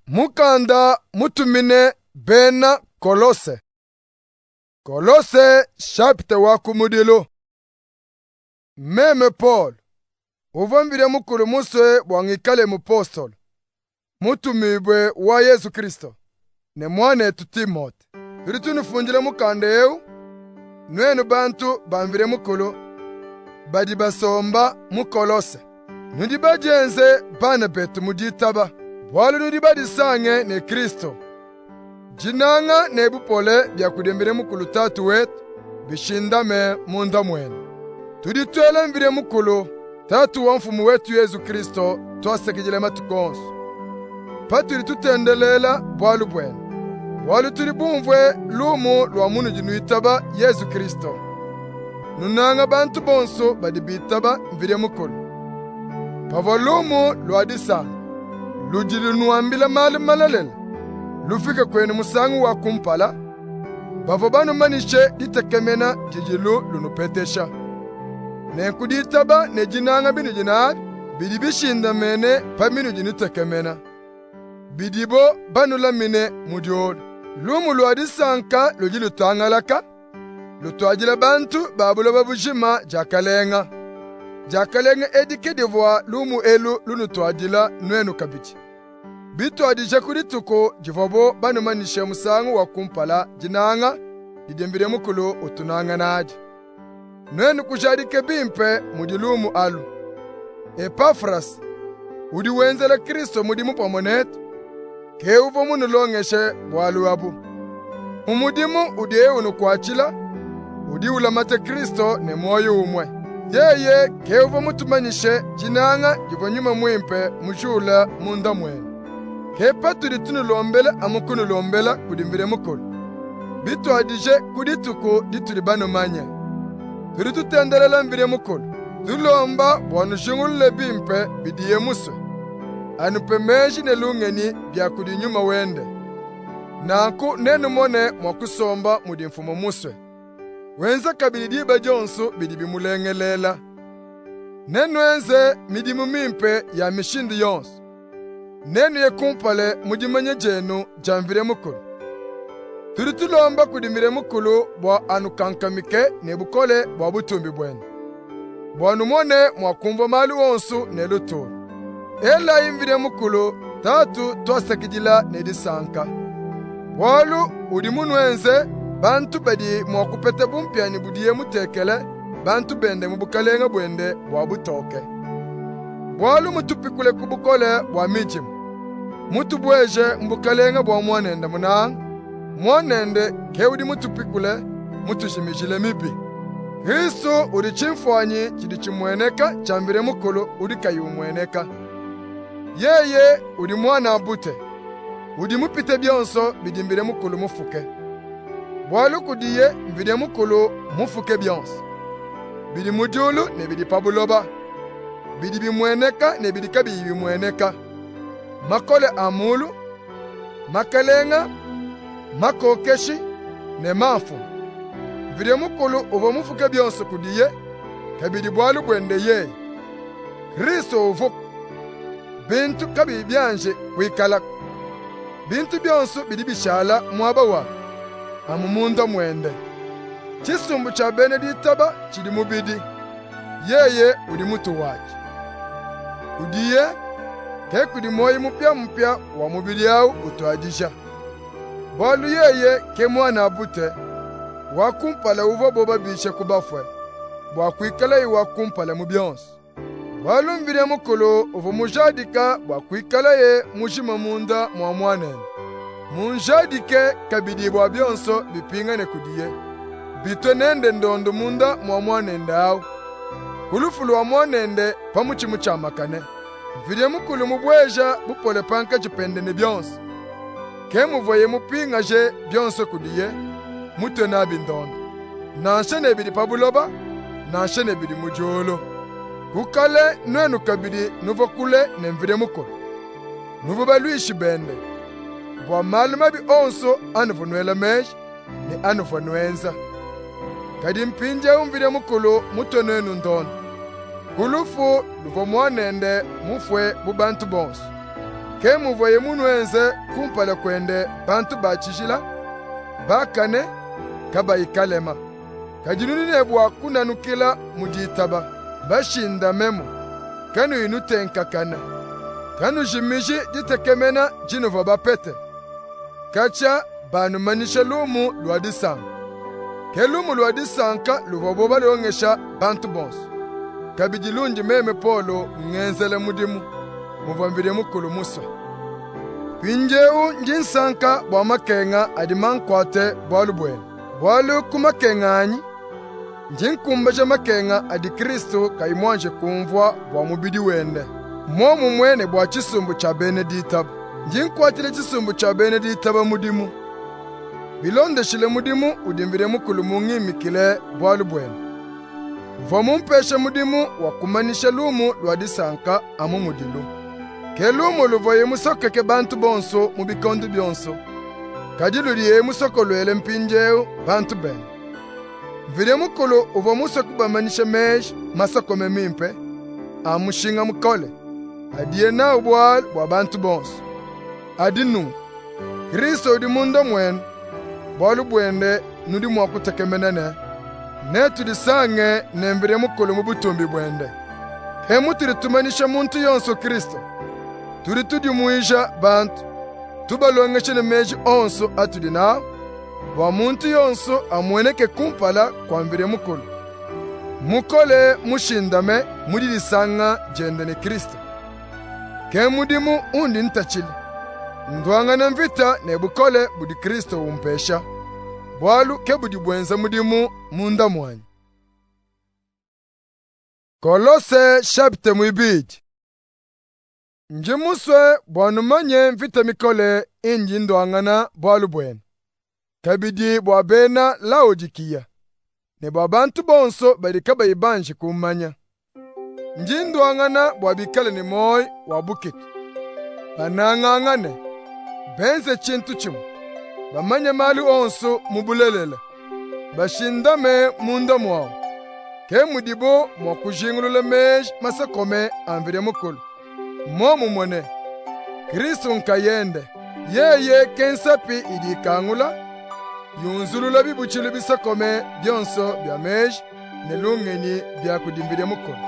Mukanda mutumine bena Kolose. Kolose chapitre wa kumudilu. Meme Paul, uvua Mvidi Mukulu musue bua ngikale mupostolo, mutumibue wa Yezu Kristo, ne muanetu Timote, tudi tunufundila mukanda eu, nuenu bantu ba Mvidi Mukulu badi basomba mu Kolose. Nudi badienze bana betu mu ditaba, bualu nudi badisange ne Kristo. Dinanga ne bupole bia kudi Mvidi Mukulu Tatu wetu bishindame munda muenu. Tudi tuela Mvidi Mukulu, Tatu wa Mfumu wetu Yezu Kristo, tuasakidila matuku onso patudi tutendelela bualu buenu, bualu tudi bumvue lumu lua munudi nuitaba Yezu Kristo, nunanga bantu bonso badi bitaba Mvidi Mukulu. Pavua lumu lua disanka ludi lunuambila malu malelela lufike kuenu musangu wa kumpala, bavua banumanyishe ditekemena didilu lunupetesha. Nenku ditaba ne dinanga binudi nabi bidi bishindamene pa binudi nutekemena, bidibo banulamine mu diulu. Lumu lua disanka ludi lutangalaka, lutuadila bantu ba buloba bujima diakalenga. Diakalenga edi ke divua lumu elu lunutuadila nuenu kabidi. Bituadije ku dituku divuabo banumanyishe musangu wa kumpala dinanga didi Mvidi Mukulu utunanga nadi. Nuenu kujadika bimpe mudi lumu alu. Epafrase, udi wenzela Kristo mudimu pamue netu, ke uvua munulongeshe bualu abu. Mu mudimu udiye unukuatshila, udi ulamata Kristo ne muoyo umue. Yeye ke uvua mutumanyishe dinanga divua Nyuma Muimpe mujule munda muenu. Ke patudi tunulombela amu kunulombela kudi Mvidi Mukulu, bituadije ku dituku ditudi banumanye. Tudi tutendelela Mvidi Mukulu, tulomba bua nujingulule bimpe bidiye musue, anupe meji ne lungenyi bia kudi Nyuma wende. Nanku nenumone mua kusomba mudi Mfumu musue, wenza kabidi diba dionso bidi bimulengelela. Nenuenze midimu mimpe ya mishindu yonso. Nenuye kumpala mu dimanya dienu dia Mvidi Mukulu. Tudi tulomba kudi Mvidi Mukulu bua anukankamike ne bukole bua butumbi buende, bua numone mua kumvua malu onso ne lutulu. Elayi Mvidi Mukulu Tatu tuasakidila ne disanka, bualu udi munuenze bantu badi mua kupeta bumpianyi budiye mutekele bantu bende mu bukalenga buende bua butoke. Bualu mutupikule ku bukole bua midima, mutubueje mu bukalenga bua Muanende munanga. Muanende ke udi mutupikule, mutujimijile mibi. Kristo udi tshimfuanyi tshidi tshimueneka tshia Mvidi Mukulu udi kayi umueneka. Yeye udi muanabute, udi mupite bionso bidi Mvidi Mukulu mufuke. Bualu kudiye Mvidi Mukulu mmufuke bionso, bidi mu diulu ne bidi pa buloba, bidi bimueneka ne bidi kabiyi bimueneka, makole a mulu, makalenga, makokeshi ne mamfumu. Mvidi Mukulu uvua mufuke bionso kudiye, kabidi bualu buende yeye. Kristo uvuaku, bintu kabiyi bianji kuikalaku. Bintu bionso bidi bishala muaba wabi, amu munda muende. Tshisumbu tshia bena ditaba tshidi mubidi, yeye udi mutu watshi. Kudiye ke kudi muoyo mupiamupia wa mubidi awu utuadija. Bualu yeye ke muanabute wa kumpala uvuabo babishe ku bafue, bua kuikalaye wa kumpala mu bionso. Bualu Mvidi Mukulu uvua mujadika bua kuikalaye mujima munda mua Muanende, munjadike kabidi bua bionso bipingane kudiye, bitue nende ndondo munda mua Muanende awu, ku lufu lua Muanende pa mutshi mutshiamakane. Mvidi Mukulu mubueja bupole pankatshi pende ne bionso. Ke muvuaye mupingaje bionso kudiye, mutue nabi ndondo, nansha ne bidi pa buloba, nansha ne bidi mu diulu. Ku kale nuenu kabidi nuvua kule ne Mvidi Mukulu, nuvua baluishi bende, bua malu mabi onso anuvua nuela meji ne anuvua nuenza. Kadi mpindieu Mvidi Mukulu mutue nuenu ndondo ku lufu luvua Muanende mufue bu bantu bonso. Ke muvuaye munuenze kumpala kuende bantu ba tshijila, bakane, kabayi kalema. Kadi nudi ne bua kunanukila mu ditaba, bashindamemu, kanuyi nutenkakana. Kanujimiji ditekemena dinuvua bapete, katshia banumanyisha lumu lua disanka. Ke lumu lua disanka luvuabo balongesha bantu bonso, kabidi lundi meme Polo ngenzela mudimu, muvua Mvidi Mukulu musue. Mpindieu ndi nsanka bua makenga adi mankuate bualu buenu, bualu ku makenga anyi ndi nkumbaja makenga adi Kristo kayi muanji kumvua bua mubidi wende, muomumue ne bua tshisumbu tshia bena ditaba. Ndi nkuatshila tshisumbu tshia bena ditaba mudimu, bilondeshile mudimu udi Mvidi Mukulu mungimikile bualu buenu. Uvua mumpeshe mudimu wa kumanyisha lumu lua disanka amu mudilu. Ke lumu luvuaye musokeke bantu bonso mu bikondo bionso, kadi ludiye musokoluele mpindieu bantu bende. Mvidi Mukulu uvua musue kubamanyisha meji masokome mimpe a mushinga mukole adiye nawu bualu bua bantu bonso. Adi nunku: Kristo udi munda muenu, bualu buende nudi mua kutekemena ne, netudisange ne Mvidi Mukulu mu butumbi buende. Ke mutudi tumanyisha muntu yonso Kristo. Tudi tudimuija bantu, tubalongesha ne meji onso atudi nawu, bua muntu yonso amueneke kumpala kua Mvidi Mukulu, mukole mushindame mu didisanga diende ne Kristo. Ke mudimu undi ntatshila, nduangana mvita ne bukole budi Kristo umpesha, bualu ke budi buenza mudimu munda muanyi. Kolose chapitre muibidi. Ndi musue bua numanye mvita mikole indi nduangana bualu buenu, kabidi bua bena Laodikiya ne bua bantu bonso badi kabayi banji kummanya. Ndi nduangana bua bikale ne muoyo wa bukitu, banangangane, benze tshintu tshimue, bamanye malu onso mu bulelela, bashindame munda muabu. Ke mudibo mua kujingulula meji masokome a Mvidi Mukulu, muomumue ne Kristo nkayende. Yeye ke nsapi idi ikangula, yunzulula bibutshilu bisokome bionso bia meji ne lungenyi bia kudi Mvidi Mukulu.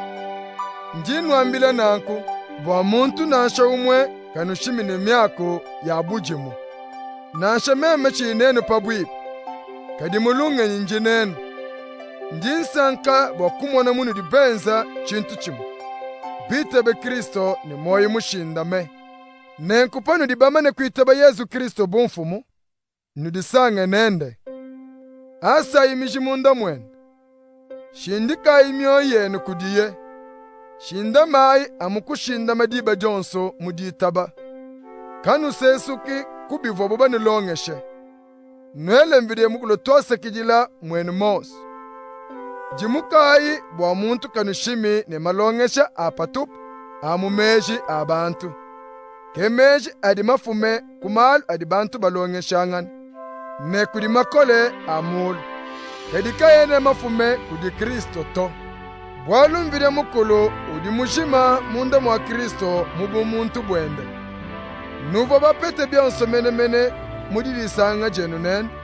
Ndi nnuambila nanku bua muntu nansha umue kanushimi ne miaku ya budimu. Nansha meme tshiyi nenu pabuipi, kadi mu lungenyi ndi nenu. Ndi nsanka bua kumona munudi benza tshintu tshimue, bitabe Kristo ne muoyo mushindame. Nenku panudi bamane kuitaba Yezu Kristo bu Mfumu, nudisange nende. Asayi miji munda muende, shindikayi mioyo yenu kudiye, shindamayi amu kushindama diba dionso mu ditaba. Kanusesuki ku bivuabu banulongeshe. Nuele Mvidi Mukulu tuasakidila muenu muonso. Dimukayi bua muntu kanushimi ne malongesha a patupu a mu meji a bantu. Ke meji adi mafume ku malu adi bantu balongeshangana, ne kudi makole a mulu, kadi kaena mafume kudi Kristo to. Bualu Mvidi Mukulu udi mujima munda mua Kristo mu bumuntu buende. Nuvua bapete bionso menemene mu didisanga dienu nende.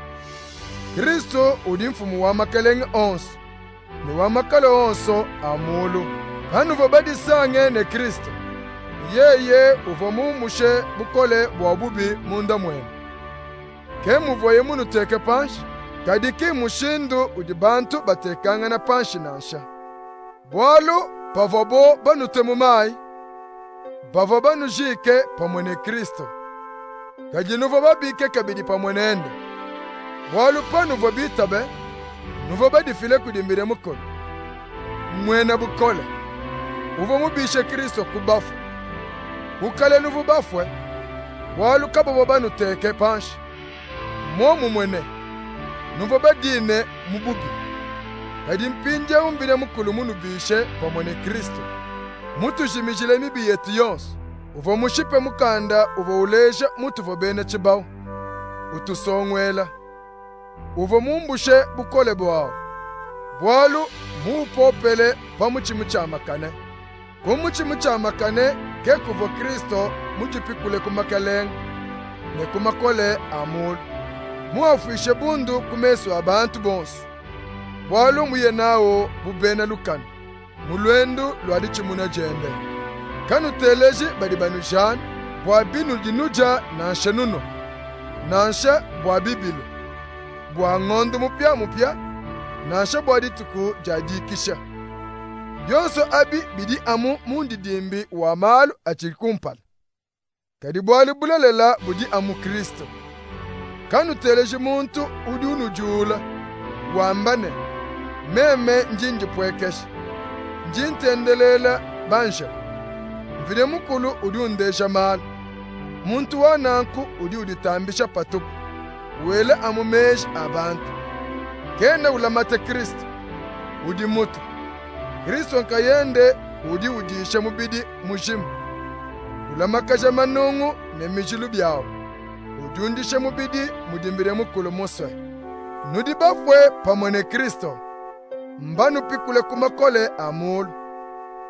Kristo udi mfumu wa makalenge onso ne wa makalo onso a mulu. Panuvua badisange ne Kristo, yeye uvua mumushe bukole bua bubi munda muenu. Ke muvuaye munuteke panshi, kadi ki mmushindu udi bantu batekangana panshi nansha. Bualu pavuabo banutue mu mayi, bavua banujike pamue ne Kristo, kadi nuvua babike kabidi pamue nende. Bualu panuvua bitabe, nuvua badifile kudi Mvidi Mukulu, muena bukole, uvua mubishe Kristo ku bafue. Ku kale nuvua bafue, bualu kabavua banuteke panshi. Muomumue ne, nuvua badine mu bubi. Kadi mpindieu Mvidi Mukulu munubishe pamue ne Kristo, mutujimijile mibi yetu yonso. Uvua mushipe mukanda uvua uleja mutuvua bena tshibawu, utusonguela. Uvua mumbushe bukole buawu, bualu muupopele pa mutshi mutshiamakane. Ku mutshi mutshiamakane ke ke kuvua Kristo mudipikule ku makalenge ne ku makole a muulu, muafuishe bundu ku mesu a bantu bonso, bualu muye nawu bu bena lukanu mu luendu lua ditshimuna diende. Kanuteleji badi banujana bua binudi nudia nansha nunua, nansha bua bibilu, bua ngondo mupiamupia, nansha bua dituku dia dikisha. Bionso abi bidi amu mundidimbi wa malu atshidi kumpala. Kadi bualu bulelela budi amu Kristo. Kanuteleji muntu udi unudiula, wamba ne, meme ndi ndipuekesha, ndi ntendelela banjelo. Mvidi Mukulu udi undeja malu. Muntu wa nanku udi uditambisha patupu, wela amu meji a bantu. Kena ulamata Kristo, udi mutu. Kristo nkayende udi udisha mubidi mujima, ulamakaja manungu ne mijilu biawu, udiundisha mubidi mudi Mvidi Mukulu musue. Nudi bafue pamue ne Kristo, mbanupikule ku makole a muulu.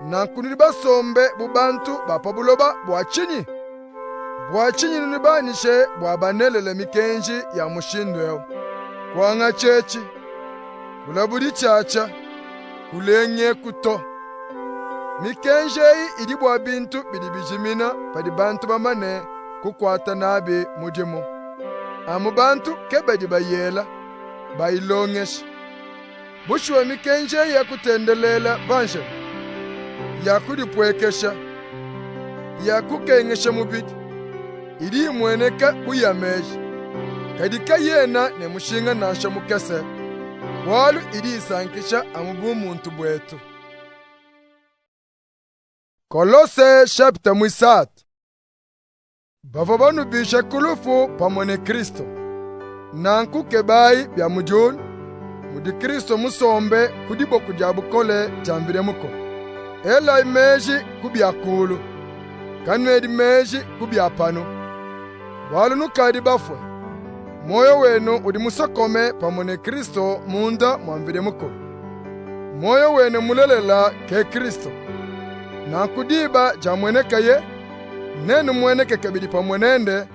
Nanku nudi basombe bu bantu ba pa buloba bua tshinyi? Bua tshinyi nudi banyishe bua banelele mikenji ya mushindu eu? Kuangatshi etshi, kulabudi tshiatshia, kulengeku to. Mikenji eyi idi bua bintu bidi bijimina padi bantu bamane kukuata nabi mudimu. Amu bantu ke badi bayela, bayilongesha. Bushuwa mikenji eyi ya kutendelela banjelo, ya kudipuekesha, ya kukengesha mubidi, idi imueneka bu ya meji, kadi kayena ne mushinga nansha mukese, bualu idi isankisha amu bumuntu buetu. Kolose chapitre muisatu. Bavua banubishe ku lufu pamue ne Kristo. Nanku kebayi bia mu diulu, mudi Kristo musombe ku diboko dia bukole dia Mvidi Mukulu. Elayi meji ku bia kulu, kanuedi meji ku bia panu. Bualu nukadi bafue, muoyo wenu udi musokome pamue ne Kristo munda mua Mvidi Mukulu. Muoyo wenu mulelela ke Kristo. Nanku diba diamuenekaye, nenumueneke kabidi pamue nende,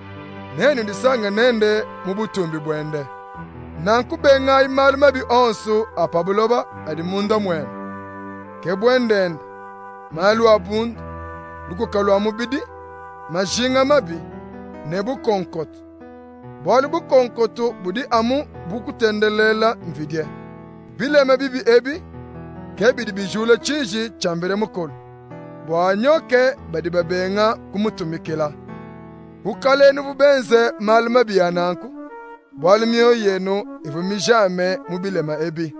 nenudisange nende mu butumbi buende. Nanku bengayi malu mabi onso a pa buloba adi munda muenu, ke buendenda, malu a bundu, lukuka lua mubidi, majinga mabi ne bukonkotu. Bualu bukonkotu budi amu bu kutendelela mvidie. Bilema bibi ebi ke bidi bijula tshiji tshia Mvidi Mukulu, bua anyoke badi babenga kumutumikila. Ku kale nuvua benze malu mabi a nanku, bualu mioyo yenu ivua mijame mu bilema ebi.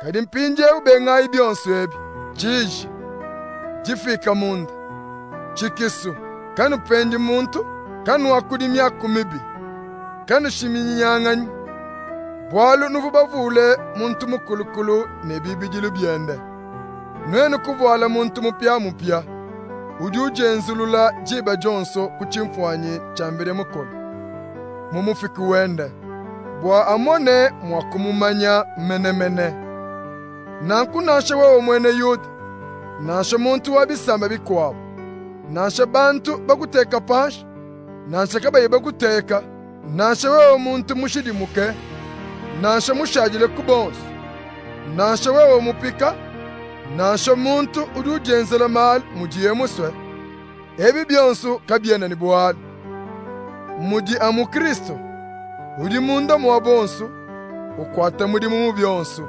Kadi mpindieu bengayi bionso ebi: tshiji, difika munda, tshikisu, kanupendi muntu, kanuakudi miaku mibi, kanushiminyinyanganyi, bualu nuvua bavule muntu mukulukulu ne bibidilu biende. Nuenu kuvuala muntu mupiamupia, udi udienzulula diba dionso ku tshimfuanyi tshia Mvidi Mukulu, Mumufuki wende, bua amone mua kumumanya menemene. Nanku nansha wewe muena Yuda, nansha muntu wa bisamba bikuabu, nansha bantu bakuteka panshi, nansha kabayi bakuteka, nansha wewe muntu mushidimuke, nansha mushadile ku bonso, nansha wewe mupika, nansha muntu udi udienzela malu mudiye musue, ebi bionso kabiena ne bualu. Mudi amu Kristo, udi munda mua bonso, ukuata mudimu mu bionso.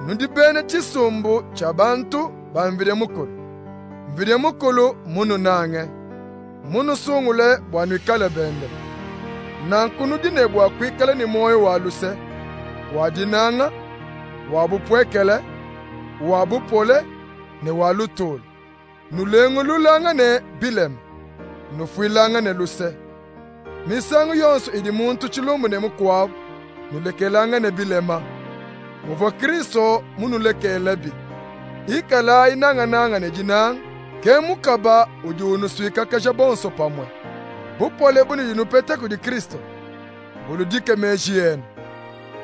Nudi bena tshisumbu tshia bantu ba Mvidi Mukulu. Mvidi Mukulu mmununange, munusungule bua nuikale bende. Nanku nudi ne bua kuikala ne muoyo wa luse, wa dinanga, wa bupuekele, wa bupole ne wa lutulu. Nulengululangane bilema, nufuilangane luse. Misangu yonso idi muntu tshilumbu ne mukuabu, nulekelangane bilema, muvua Kristo munulekelabi. Ikalayi nangananga ne dinanga, ke mukaba udi unusuikakaja bonso pamue. Bupole bunudi nupeta kudi Kristo buludike meji enu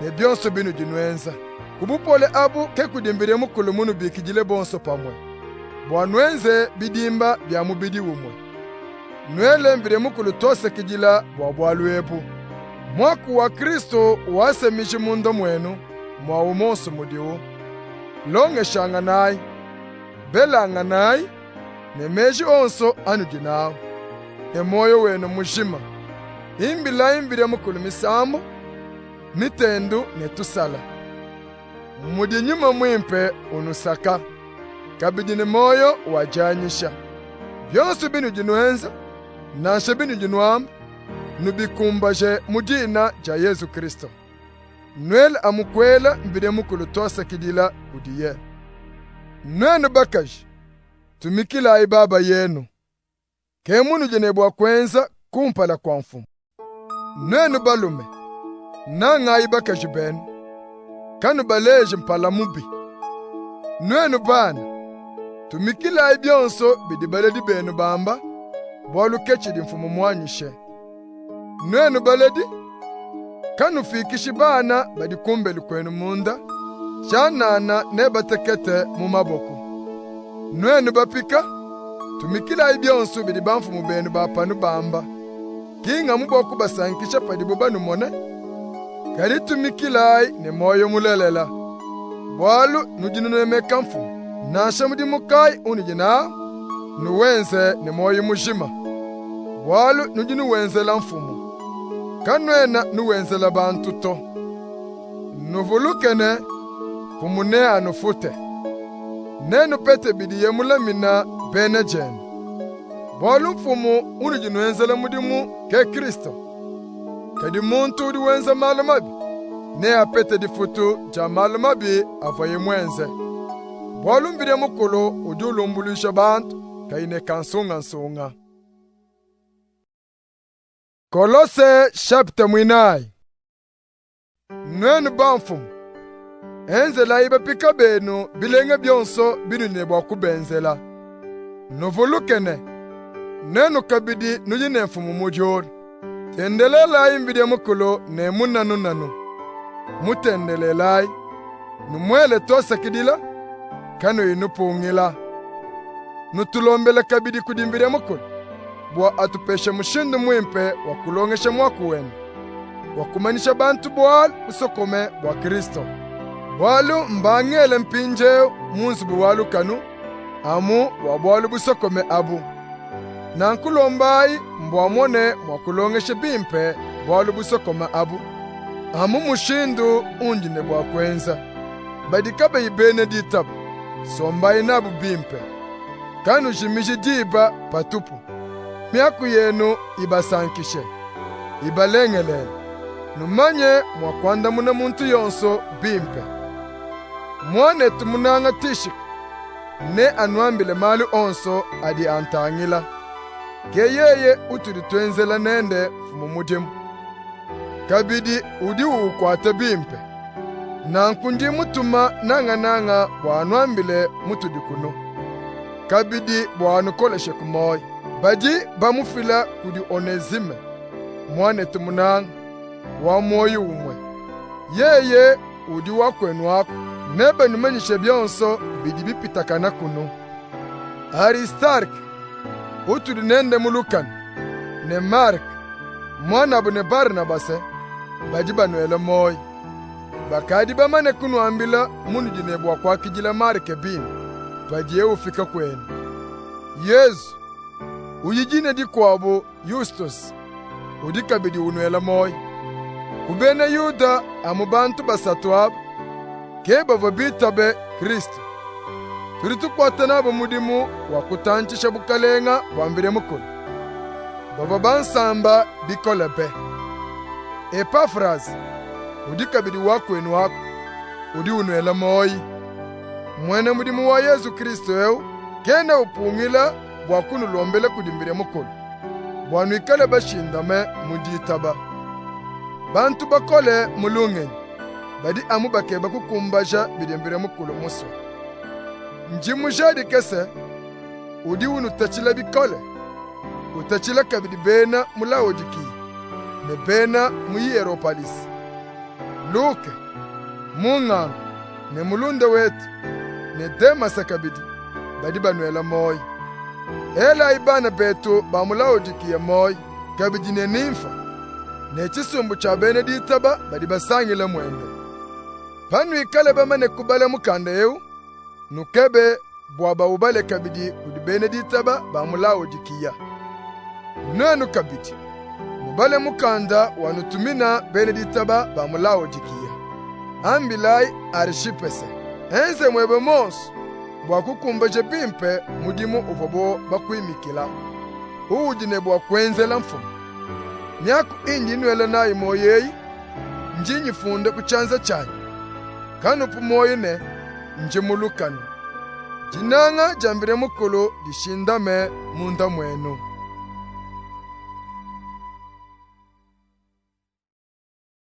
ne bionso binudi nuenza. Ku bupole abu ke kudi Mvidi Mukulu munubikidile bonso pamue. bua nuenze bidimba bia mubidi umue. Nuele Mvidi Mukulu tuasakidila bua bualu ebu. Muaku wa Kristo wase miji munda muenu muawu muonso mudiwu. Longeshanganayi, belanganayi ne meji onso anudi nawu, ne muoyo wenu mujima. Imbilayi Mvidi Mukulu misambu, mitendu ne tusala. Mudi Nyuma Muimpe unusaka, kabidi ne muoyo wa dianyisha. Bionso binudi nuenza, nansha binudi nuamba, nubikumbaje mu dina dia Yezu Kristo. Nuele amu kuela Mvidi Mukulu tuasakidila kudiye. Nuenu bakaji, tumikilayi baba yenu. Ke munudi ne bua kuenza kumpala kua Mfumu. Nuenu balume, nangayi bakaji benu, kanubaleji mpala mubi. Nuenu bana, tumikilayi bionso bidi baledi benu bamba, bualu ke tshidi Mfumu muanyishe. Nuenu baledi, kanufikishi bana badi kumbelu kuenu munda, tshianana nebatekete mu maboko. Nuenu bapika, tumikilayi bionso bidi bamfumu benu ba panu bamba. Ki ngamu bua kubasankisha padibu banumone, kadi tumikilayi ne muoyo mulelela, bualu nudi nunemeka Mfumu. Nansha mudimu kayi unudi nawu, nuwenze ne muoyo mujima, bualu nudi nuwenzela Mfumu, kanuena nuwenzela bantu to. Nuvuluke ne, Mfumu neanufute. Nenupete bidiye mulamina bena diende. Bualu Mfumu unudi nuenzela mudimu ke Kristo. Kadi muntu udi wenza malu mabi neapete difutu dia malu mabi avuaye muenze. Bualu Mvidi Mukulu udi ulumbuluisha bantu kayi ne kansungansunga. Kolose chapitre muinayi. Nuenu bamfumu, enzelayi bapika benu bilenga bionso binudi ne bua kubenzela. Nuvuluke ne, nuenu kabidi nudi ne Mfumu mu diulu. Tendelelayi Mvidi Mukulu ne munanunanu. Mutendelelayi, numuele tuasakidila, kanuyi nupungila. Nutulombele kabidi kudi Mvidi Mukulu, bua atupeshe mushindu muimpe wa kulongesha muaku wende, wa kumanyisha bantu bualu busokome bua Kristo. Bualu mbangele mpindieu mu nzubu wa lukanu, amu bua bualu busokome abu. Nanku lombayi mbua mmone mua kulongesha bimpe bualu busokome abu, amu mushindu undi ne bua kuenza. Badi kabayi bena ditaba, sombayi nabu bimpe. Kanujimiji diba patupu. Miaku yenu ibasankishe, ibalengelele. Numanye mua kuandamuna muntu yonso bimpe. Muanetu munanga Tishike neanuambile malu onso adi antangila. Ke yeye utudi tuenzela nende Mfumu mudimu. Kabidi udi uukuata bimpe. Nanku ndi mutuma nangananga bua anuambile mutudi kunu, kabidi bua anukoleshe ku muoyo. Badi bamufila kudi Onezime, muanetu munanga, wa muoyo umue. Yeye udi wa kuenu aku, nebanumanyishe bionso bidi bipitakana kunu. Aristarke, utudi nende mu lukanu, ne Mark, muanabu ne Barnabase, badi banuela muoyo. Bakadi bamane kunuambila munudi ne bua kuakidila Marke bimpe padiye ufika kuenu. Yezu, udi dina dikuabu Yustuse, udi kabidi unuela muoyo. Ku bena Yuda amu bantu basatu aba ke bavua bitabe Kristo. Tudi tukuata nabu mudimu wa kutantshisha bukalenga bua Mvidi Mukulu. Bavua bansamba bikole be. Epafrase, udi kabidi wa kuenu aku, udi unuela muoyi. Muena mudimu wa Yezu Kristo ewu kena upungila bua kunulombela kudi Mvidi Mukulu, bua nuikale bashindame mu ditaba. Bantu bakole mu lungenyi badi amu bakeba kukumbaja bidi Mvidi Mukulu musue. Ndi mujadike se, udi unutatshila bikole, utatshila kabidi bena mu Lawodikiya ne bena mu Hieropolisi. Luke, munganga ne mulunda wetu, ne Demase kabidi, badi banuela muoyi. Elayi bana betu ba mu Lawodikiya muoyi, kabidi ne Nimfa, ne tshisumbu tshia bena ditaba badi basangile muende. Panuikale bamane kubala mukanda ewu, nukebe bua baubale kabidi kudi bena ditaba ba mu Lawodikiya. Nuenu kabidi, nubale mukanda wanutumina bena ditaba ba mu Lawodikiya. Ambilayi Arshipese, enze muebe muonso bua kukumbaja bimpe mudimu uvuabu bakuimikila, uudi ne bua kuenzela Mfumu. Miaku indi nnuela nayi muoyo eyi, ndi nyifunda ku tshianza tshianyi. Kanupu muoyo ne, ndi mu lukanu. Dinanga dia Mvidi Mukulu dishindame munda muenu.